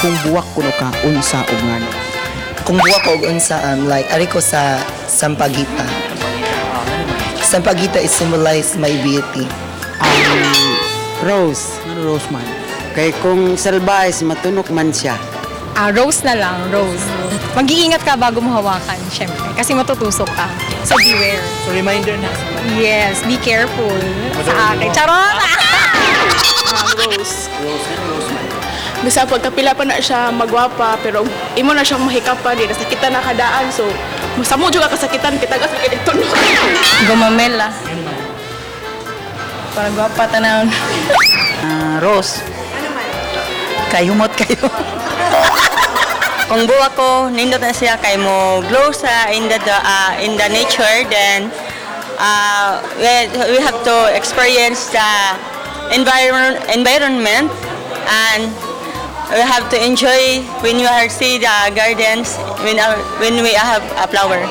Kung buwak kuno ka, unsa ug ngano? Kung buwak ko og unsa, like ari ko sa sampagita. Sampagita is symbolize my beauty. Rose. Ngano rose man? Kay kung salbahe, matunok man siya. Ah, rose na lang, rose. Mag-iingat ka bago mo hawakan, syempre. Kasi matutusok ka. So beware. So reminder na. Yes, be careful. Sa akin. Charot! Rose. Rose, ngano rose man? Bisa pagkapila pa na siya magwapa, pero imo na siyang mahikapan di nasakitan na kadaan, so masamo jud ka kasakitan kita gas tunok. Gumamela. Parang gwapa tanaw. Ah, rose. Kay humot kayo. Kung buwak ko, nindot na siya kay mo glow sa in the nature, then we have to experience the environment and we have to enjoy when you are see the gardens when we have a flower.